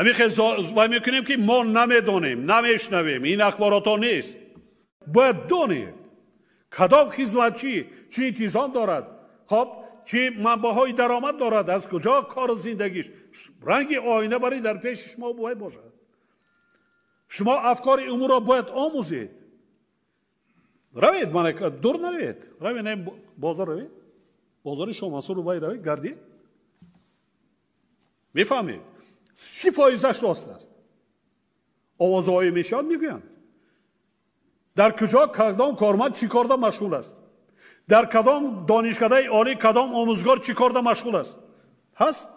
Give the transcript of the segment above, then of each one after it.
Ҳамин хел вай мекунем, ки мо намедонем, намешнавем, ин ахборотҳо нест. Бояд донед кадом хизматчӣ чӣ интизом дорад, хоб чӣ манбаъҳои даромад дорад, аз куҷо кору зиндагиш. Ранги оина бари дар пеши шумо бояд бошад. Шумо афкори умурро бояд омӯзед. Равед, дур наравед, равед бозор, равед бозори Шомансур, вай равед, гардед, мефаҳмед 30% рост аст. Овозҳое мешавад, мегӯянд дар куҷо кадом корманд чӣ корда машғул аст, дар кадом донишкадаи олӣ кадом омӯзгор чӣ корда машғул аст. Ҳаст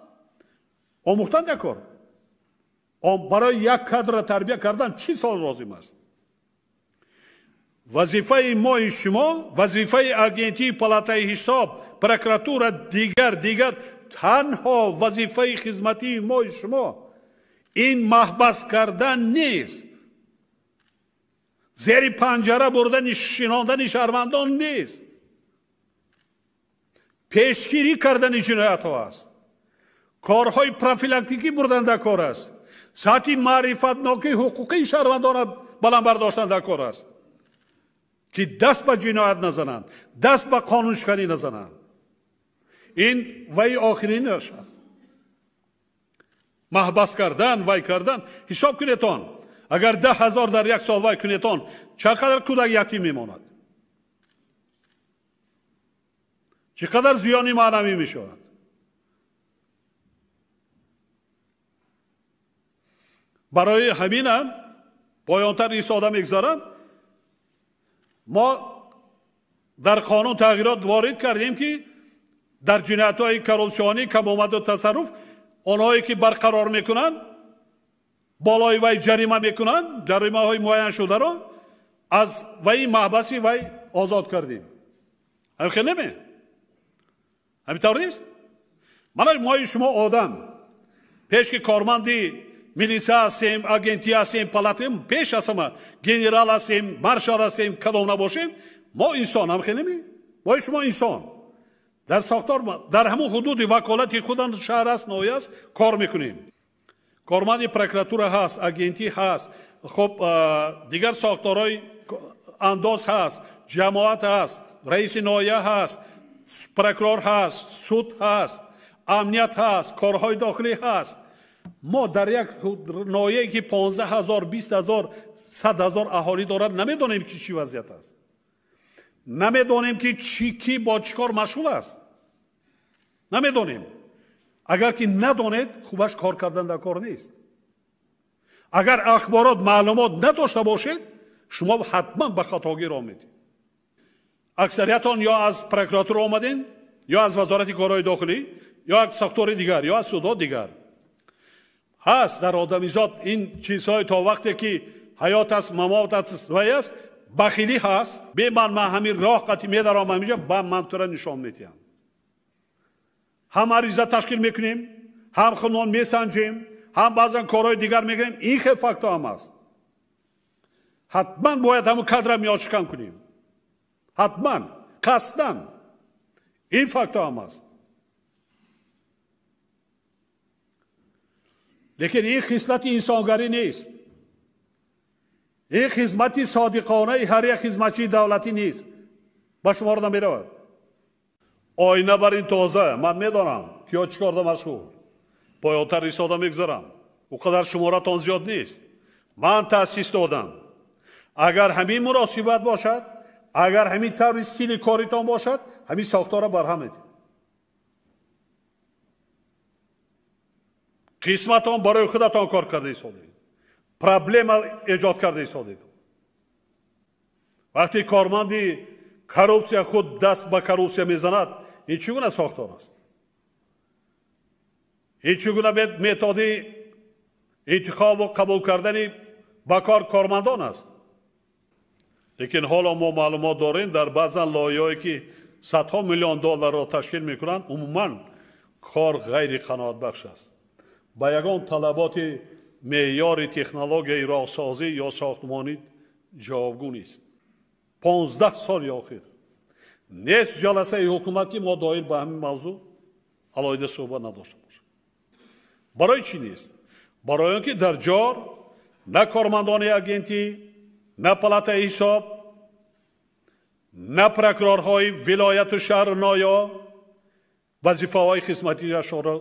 омӯхтан як кор. Барои як кадрро тарбия кардан чӣ сол лозим аст? Вазифаи мои шумо, вазифаи агентии палатаи ҳисоб, прокуратура, дигар танҳо вазифаи хизматии мои шумо ин маҳбас кардан нест, зери панҷара бурдани шинондани шаҳрвандон нест, пешгирӣ кардани ҷиноятҳо аст, корҳои профилактикӣ бурдан дар кор аст, сатҳи маърифатнокии ҳуқуқии шаҳрвандонро баланд бардоштан дар кор аст, ки даст ба ҷиноят назананд, даст ба қонуншиканӣ назананд. Ин ваи охиринаш аст. Маҳбас кардан, вай кардан, ҳисоб кунетон, агар 10 000 дар як сол вай кунетон, чӣ қадар кӯдак ятим мемонад, чӣ қадар зиёни маънавӣ мешавад. Барои ҳаминам поёнтар истода мегузарам. Мо дар қонун тағйирот ворид кардем, ки дар ҷиноятҳои коррупсионӣ, камомаду тасарруф онҳое ки барқарор мекунанд, болои вай ҷарима мекунанд, ҷаримаҳои муайяншударо аз ваи маҳбаси вай озод кардем. Ҳамин хел неме? Ҳамин тавр нест? Мана мои шумо одам пеш ки корманди милиса ҳастем, агентӣ ҳастем, палатем, пеш аз ҳама генерал ҳастем, маршал ҳастем, кадом набошем, мо инсон. Ҳам хел неме? Мои шумо инсон дар сохтор, дар ҳамон ҳудуди ваколати худам, шаҳр аст, ноҳия аст, кор мекунем. Корманди прокуратура ҳаст, агентӣ ҳаст, хоб дигар сохторҳои андоз ҳаст, ҷамоат ҳаст, раиси ноҳия ҳаст, прокурор ҳаст, суд ҳаст, амният ҳаст, корҳои дохилӣ ҳаст. Мо дар як ноҳияе ки 15 000, 20 000, 100 000 аҳолӣ дорад, намедонем ки чӣ вазъият аст, намедонем ки ки бо чӣ кор машғул аст, намедонем. Агар ки надонед, хубаш кор кардан дар кор нест. Агар ахборот, маълумот надошта бошед, шумо ҳатман ба хатогӣ роҳ медиҳед. Аксариятон ё аз прокуратура омадем, ё аз вазорати корҳои дохилӣ, ё аз сохтори дигар, ё аз судҳо дигар. Ҳаст дар одамизод ин чизҳои то вақте ки ҳаёт аст, мамот аст, вай аст, бахилӣ ҳаст. Бе ман ҳамин роҳ қатӣ медарам ҳаминҷа, ба ман тура нишон медиҳам. Ҳам ариза ташкил мекунем, ҳам худмон месанҷем, ҳам баъзан корҳои дигар мекунем. Ин хел фактҳо ҳам аст. Ҳатман бояд ҳамун кадра миёншикан кунем. Ҳатман, қасдан. Ин фактҳо ҳам аст. Лекин ин хислати инсонгарӣ нест. Ин хизмати содиқонаи ҳар як хизматчии давлатӣ нест. Ба шумор намеравад. Оина бар ин тоза, ман медонам киё чӣ корда машғул. Поёнтар истода мегузарам. Ӯ қадар шуморатон зиёд нест. Ман таъсис додам. Агар ҳамин муносибат бошад, агар ҳамин таври стили коритон бошад, ҳамин сохторро барҳам медиҳед. Қисматон барои худатон кор карда истодед, проблема эҷод карда истодед. Вақте корманди коррупсия худ даст ба коррупсия мезанад, ин чӣ гуна сохтор аст? Ин чӣ гуна методи интихобу қабул кардани ба кор кормандон аст? Лекин ҳоло мо маълумот дорем, дар баъзан лоиҳаҳое ки садҳо миллион долларро ташкил мекунанд, умуман кор ғайриқаноатбахш аст. Ба ягон талаботи меъёри технологияи роҳсозӣ ё сохтмонӣ ҷавобгӯ нест. 15 соли охир нест ҷаласаи ҳукумат ки мо доир ба ҳамин мавзӯъ алоҳида суҳбат надошта бошем. Барои чӣ нест? Барои он ки дар ҷор на кормандони агентӣ, на палатаи ҳисоб, на прокурорҳои вилояту шаҳру ноҳия вазифаҳои хизматиашонро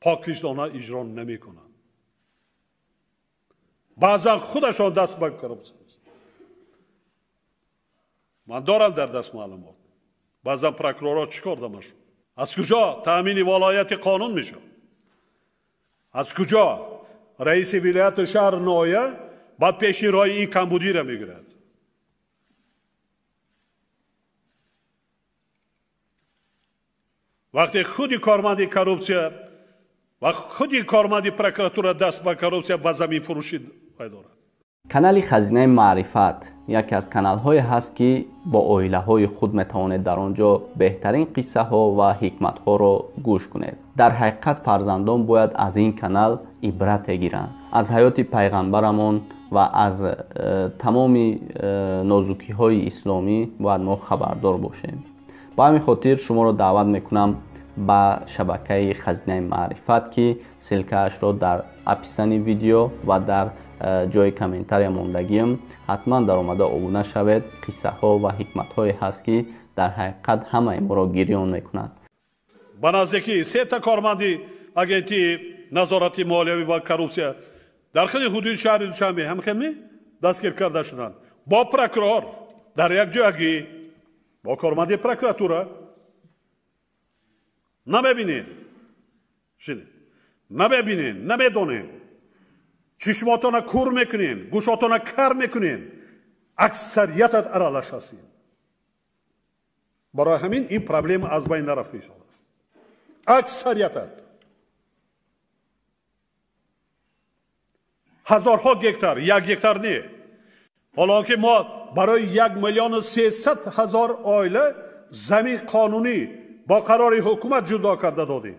поквиҷдона иҷро намекунанд. Баъзан худашон даст ба коррупсия. Ман дорам дар даст маълумот. Баъзан прокурорҳо чӣ кор дамашон? Аз куҷо таъмини волояти қонун мешавад? Аз куҷо раиси вилояту шаҳр ноҳия баъд пеши роҳи ин камбудиро мегирад? Вақте худи корманди коррупсия ва худи корманди прокуратура даст ба коррупсия ва заминфурӯшӣ дорад. Канали Хазинаи Маърифат яке аз каналҳое ҳаст, ки бо оилаҳои худ метавонед дар он ҷо беҳтарин қиссаҳо ва ҳикматҳоро гӯш кунед. Дар ҳақиқат фарзандон бояд аз ин канал ибрате гиранд. Аз ҳаёти пайғамбарамон ва аз тамоми нозукиҳои исломӣ бояд мо хабардор бошем. Ба ҳамин хотир шуморо даъват мекунам ба шабакаи Хазинаи Маърифат, ки ссилкаашро дар описании видео ва дар ҷои комментария мондагиам. Ҳатман дар омада обуна шавед. Қиссаҳо ва ҳикматҳое ҳаст, ки дар ҳақиқат ҳамаи моро гирён мекунад. Ба наздикӣ сета корманди агентии назорати молиявӣ ва коррупсия дар хели ҳудуди шаҳри Душанбе ҳамхелми дастгир карда шуданд бо прокурор дар як ҷоягӣ бо корманди прокуратура. Намебинед, намебинед, намедонед, чишмотона кур мекунед, гӯшотона кар мекунед, аксариятат аралаш ҳастед. Барои ҳамин ин проблема аз байн нарафта истодааст. Аксариятат ҳазорҳо гектар, як гектар не. Ҳоло ки мо барои 1 300 000 оила замин қонунӣ бо қарори ҳукумат ҷудо карда додем.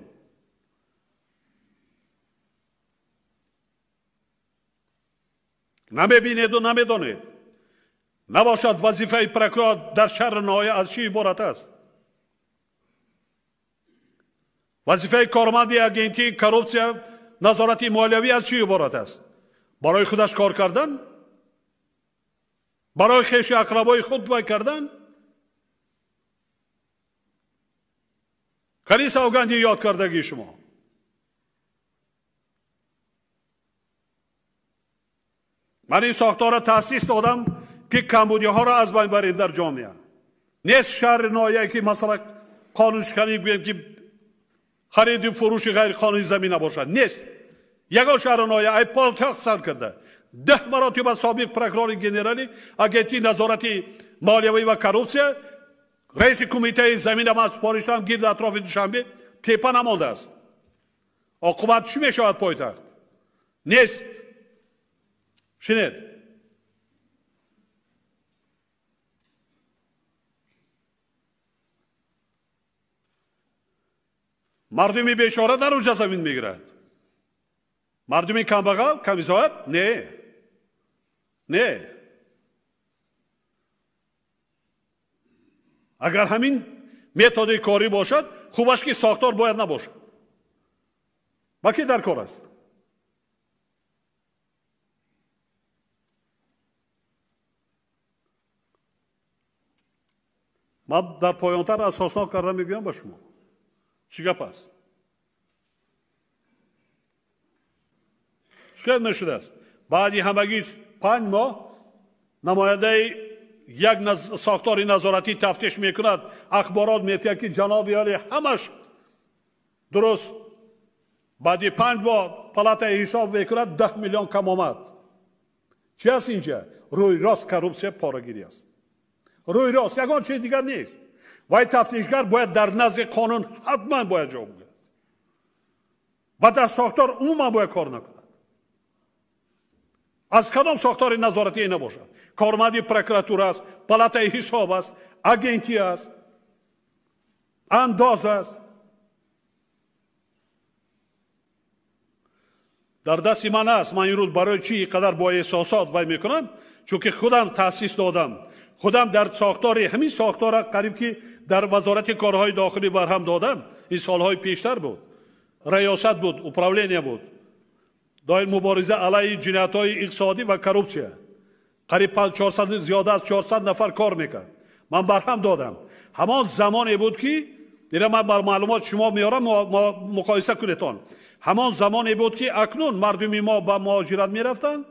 Намебинеду намедонед. Набошад вазифаи прокурор дар шаҳри ноҳия аз чӣ иборат аст? Вазифаи корманди агентии коррупсия назорати молиявӣ аз чӣ иборат аст? Барои худаш кор кардан? Барои хешу ақрабои худ вай кардан? Кани савганди ёд кардагии шумо? Ман ин сохторро таъсис додам, ки камбудиҳоро аз байн барем дар ҷомеа. Нест шаҳри ноҳияе ки масалан қонуншиканӣ гӯем, ки хариду фурӯши ғайриқонунии замин набошад. Нест. Ягон шаҳри ноҳия ай пойтахт сар карда 10 маротиба собиқ прокурори генералӣ агентии назорати молиявӣ ва коррупсия раиси кумитаи замина ман супориш додам, гирди атрофи Душанбе тепа намондааст. Оқибат чӣ мешавад пойтахт? Нест. Шинед. Мардуми бечора дар уҷа замин мегирад. Мардуми камбағал, камбизоат? Не. Не. Агар ҳамин методи корӣ бошад, хубаш ки сохтор бояд набошад. Ба ки дар кор аст? Ман дар поёнтар асоснок карда мегӯям ба шумо. Чӣ гап аст? Чӣ мешудааст? Баъди ҳамагӣ 5 моҳ намояндаи як сохтори назоратӣ тафтиш мекунад, ахборот метиҳад, ки ҷаноби олӣ ҳамаш дуруст. Баъди 5 моҳ палатаи ҳисоб мекунад, 10 миллион кам омад. Чӣ аст инҷа? Рӯи рост коррупсия, порагирӣ аст. Рӯи рост, ягон чиз дигар нест. Вай тафтишгар бояд дар назди қонун ҳатман бояд ҷавоб гӯяд ва дар сохтор умуман бояд кор накунад. Аз кадом сохтори назоратие набошад. Корманди прокуратура аст, палатаи ҳисоб аст, агентӣ аст, андоз аст. Дар дасти ман аст. Ман имрӯз барои чӣ ин қадар бо эҳсосот вай мекунам? Чунки худам таъсис додам. Худам дар сохтори ҳамин сохтора қариб ки дар вазорати корҳои дохилӣ барҳам додам. Ин солҳои пештар буд. риёсат буд, управление буд доир мубориза алайҳи ҷиноятҳои иқтисодӣ ва коррупсия. Қариб 400, зиёда аз 400 нафар кор мекард. Ман барҳам додам. Ҳамон замоне буд ки ира ман бар маълумот шумо меорам, муқоиса кунед он. Ҳамон замоне буд ки акнун мардуми мо ба муҳоҷират мерафтанд.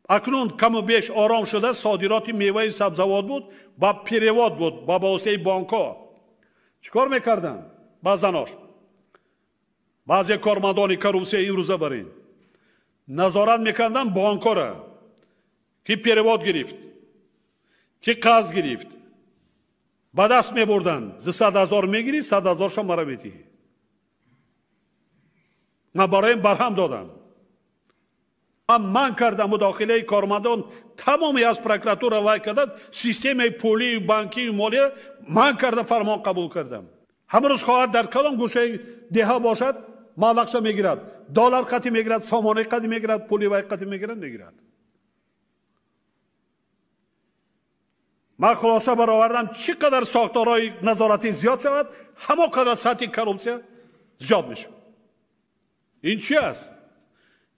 Акнун каму беш ором шуда, содироти меваи сабзавот буд, ба перевод буд, ба воситаи бонкҳо. Чӣ кор мекарданд? Баъзанош баъзе кормандони коррупсия имрӯза бар ин назорат мекарданд бонкҳоро, ки перевод гирифт, ки қарз гирифт, ба даст мебурданд. 200 ҳазор мегирӣ, 100 ҳазоршо мара медиҳӣ. Ман барои ин барҳам додам. Ман манъ кардам мудохилаи кормандон тамоми аз прокуратура вай карда, системаи пулию банкию молия манъ карда, фармон қабул кардам. Ҳамрӯз хоҳад дар кадом гӯшаи деҳа бошад, маблағша мегирад, доллар қатӣ мегирад, сомонаи қатӣ мегирад, пули вай қатӣ мегирад, мегирад. Ман хулоса баровардам, чӣ қадар сохторҳои назоратӣ зиёд шавад, ҳамон қадар сатҳи коррупсия зиёд мешавад. Ин чи аст?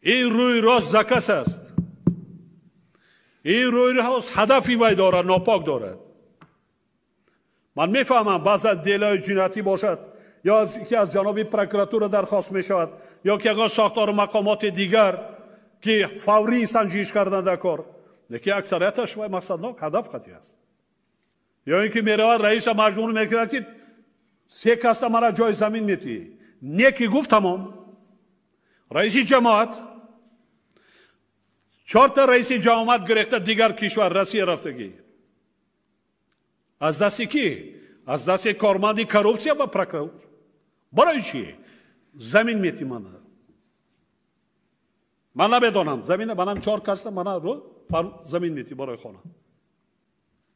Ин рӯи рост заказ аст. Ин рӯи рост ҳадафи вай дорад, нопок дорад. Ман мефаҳмам баъзан делаи ҷиноятӣ бошад, ё ки аз ҷаноби прокуратура дархост мешавад, ё ки ягон сохтору мақомоти дигар ки фаврӣ санҷиш кардан дар кор, лекин аксарияташ вай мақсаднок ҳадаф қатъӣ аст. Ё ин ки меравад раиса маҷбур мекунад ки се каста мара ҷои замин метиҳӣ. Не ки гуфт тамом. Раиси ҷамоат, 4 раиси ҷамоат гирехта дигар кишвар Россия рафтагӣ. Аз дасти ки? Аз дасти корманди коррупсия ва прокурор. Барои чӣ? Замин мети мана. Ман намедонам, замина манам 4 каса мана замин мети барои хона.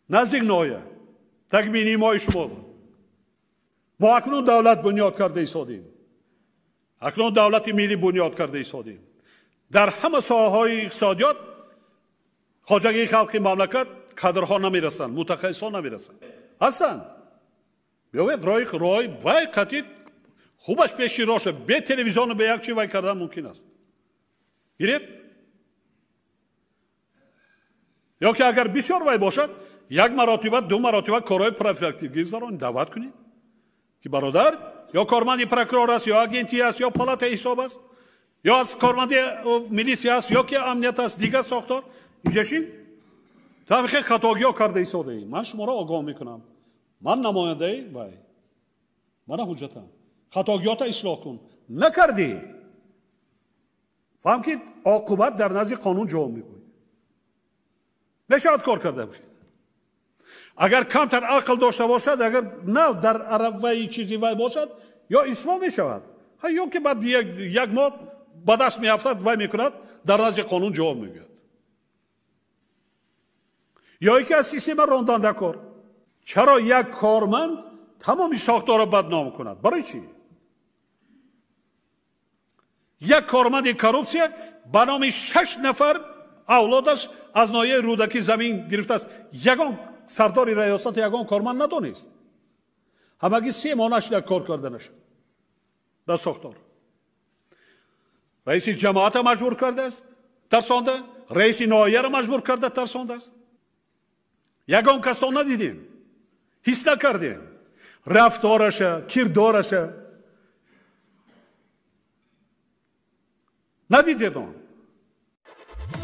Наздик ноҳия, тагмини мои шумо. Мо акнун давлат бунёд карда истодем. Акнун давлати миллӣ бунёд карда истодем. Дар ҳама соҳаҳои иқтисодиёт хоҷагии халқи мамлакат кадрҳо намерасанд, мутахассисон намерасанд. Ҳастанд. Биёвед роҳи вай қатъи хубаш пеши роҳ шуд. Бе телевизиону бе як чи вай кардан мумкин аст. Гиред? Ё ки агар бисёр вай бошад, як маротиба, ду маротиба корҳои профилактикӣ гузаронед, даъват кунед ки бародар ё корманди прокурор аст, ё агентӣ аст, ё палатаи ҳисоб аст, ё аз корманди милисия аст, ё ки амният аст, дигар сохтор. Инҷа шин та хеле хатогиҳо карда истодаӣ. Ман шуморо огоҳ мекунам. Ман намояндаи вай. Мана ҳуҷҷатам. Хатогиҳота ислоҳ кун. Накардӣ. Фаҳм ки оқибат дар назди қонун ҷавоб мегӯӣ. Мешавад кор карда бошед. Агар камтар ақл дошта бошад, агар на дар араваи чизи вай бошад, ё ислоҳ мешавад, ё ки баъд як моҳ ба даст меафтад, вай мекунад, дар назди қонун ҷавоб мегӯяд. Ё ки аз система рондан дар кор. Чаро як корманд тамоми сохторро бадном кунад? Барои чӣ? Як корманди коррупсия ба номи 6 нафар авлодаш аз ноҳияи Рӯдакӣ замин гирифтааст. Ягон сардори раёсат ягон корманд надонист. Ҳамагӣ 3 моҳ нашуда кор карда нашуд дар сохтор. Раиси ҷамоата маҷбур кардааст, тарсонда, раиси ноҳияро маҷбур карда тарсондааст. Ягон касто надидем, ҳис накардем. Рафтораша, кирдораша надидед он.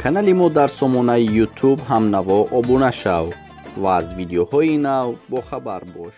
Канали мо дар сомонаи YouTube ҳамнаво обуна шав ва аз видеоҳои нав бохабар бош.